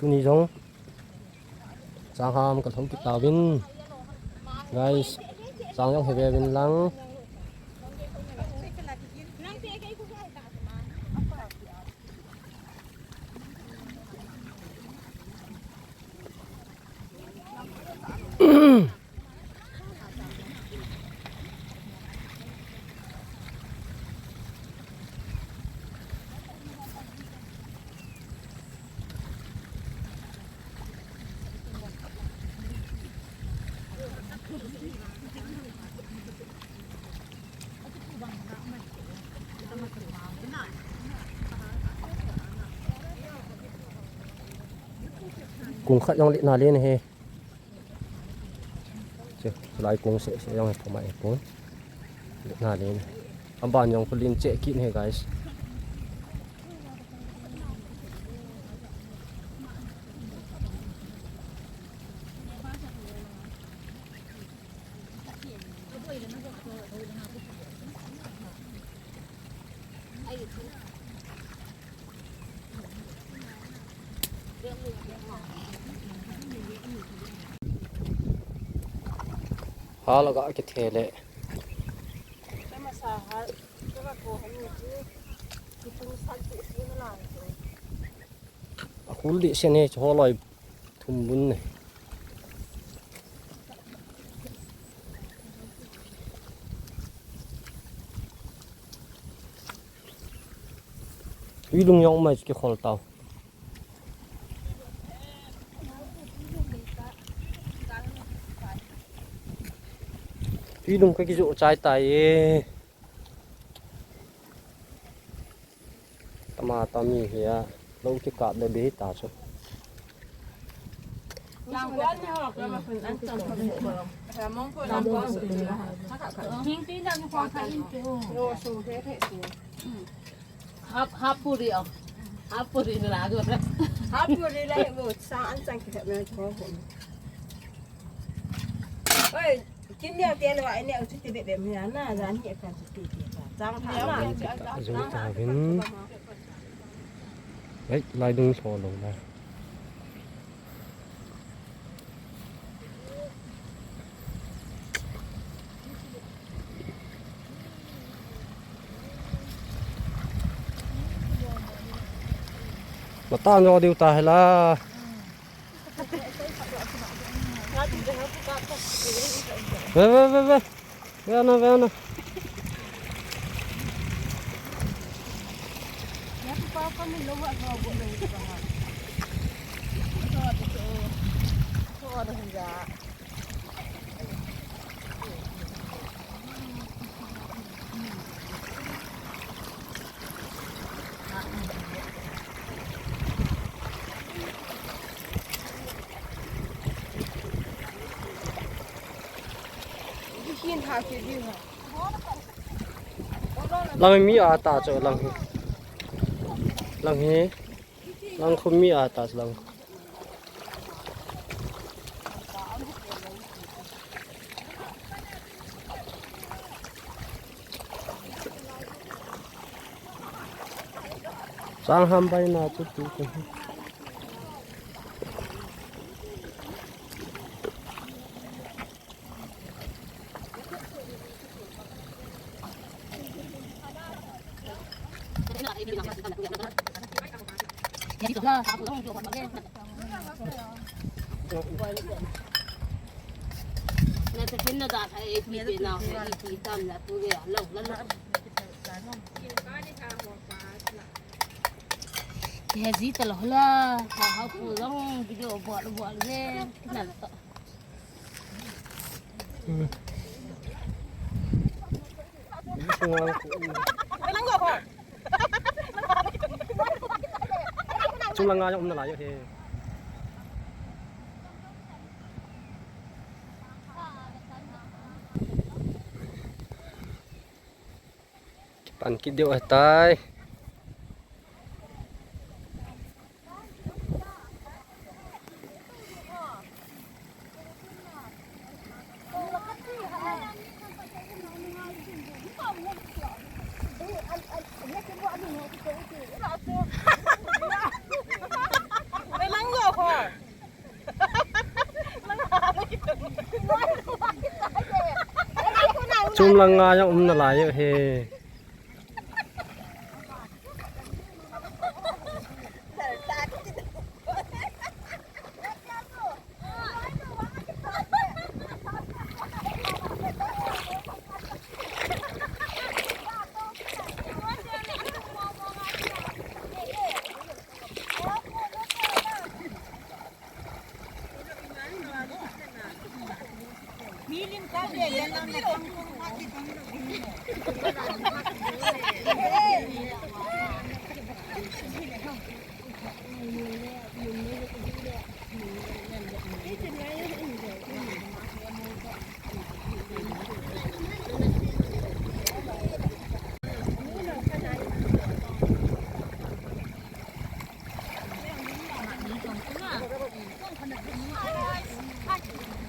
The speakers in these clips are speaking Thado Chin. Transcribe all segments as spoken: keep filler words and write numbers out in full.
Tuni jong chang ham ka lhou kit tauvin. Guys, chang jong he ve vin lang. Kung khat jong lih na len he. Che, lai kung se se jong he puma e pun. Lih na len. Aban jong khu lin che kit he, guys. Hal aga kithei le. Ahul dih sen e, chu holoi thum bun ne. Tui lung jong mai chu kikhol tau. Tui lung ka kijoh chai tai e. Tama tami hi a, lou kikap le be ta chu. Hap, hap puri o. Hap puri la go. Hap puri la go. Sa an chang ki hap na cho ho. Oi, kin neo te lo, ai neo chu te be be mi na, jan hi kan chu ti ti ta. Chang tha na. Ajo ta vin. Ei, lai dung so lo na. Mata nyo diu ta hela. Ve, ve, ve, ve. Ve na, ve na. Lang mi ata cho lang hi. Lang hi. Lang khu mi ata cho lang. Sang ham bai na chu tu ko. Kihe ji ta lo la, ha ha pu long video bol bol ve, na to. Chung lang nga jong um nalai jong he. Kipan kit diu ahitai. Chum lang nga jong um nalai u hi.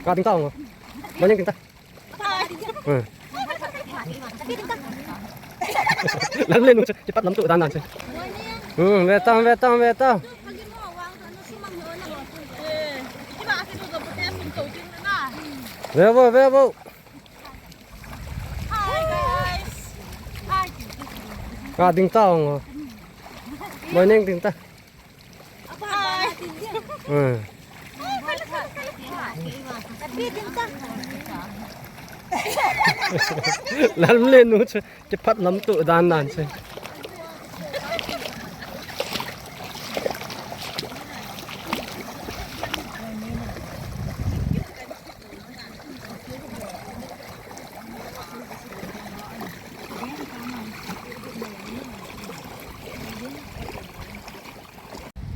Ka ding ta ong. Morning ding ta. Hmm. Lam le nu chu, kipat lam tu dan dan chu. Hmm, ve ta, ve ta, ve ta. Ve vo, ve vo. Ka ding ta ong. Morning ding ta. Hmm. Lam le nu chu, kipat lam tu dan dan chu.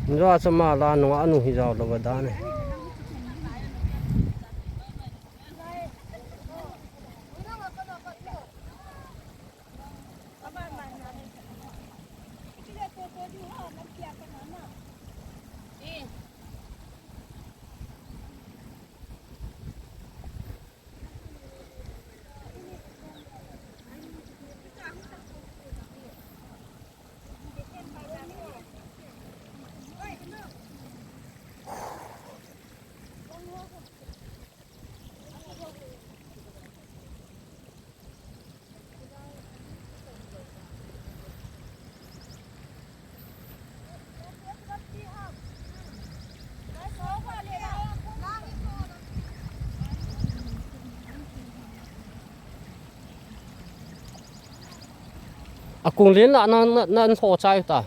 Njo a chama la nunga anu hi jao lou va dan e. A kung len la na, na, na, na tho chai ta.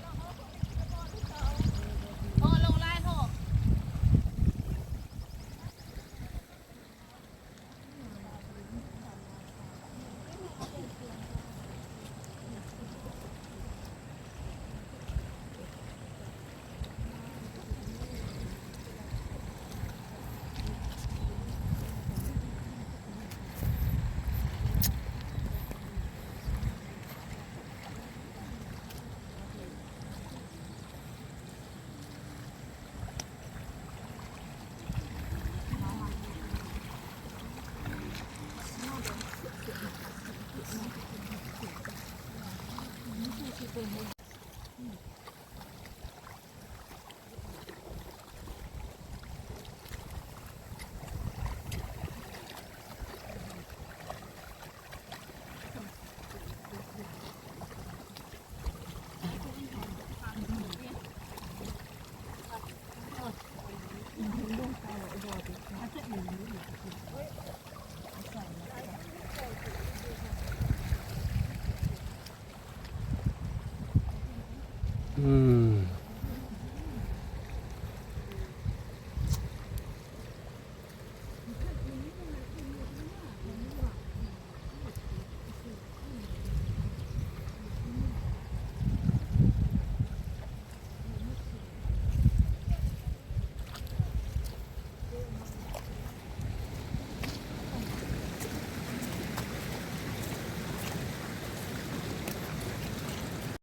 Hmm.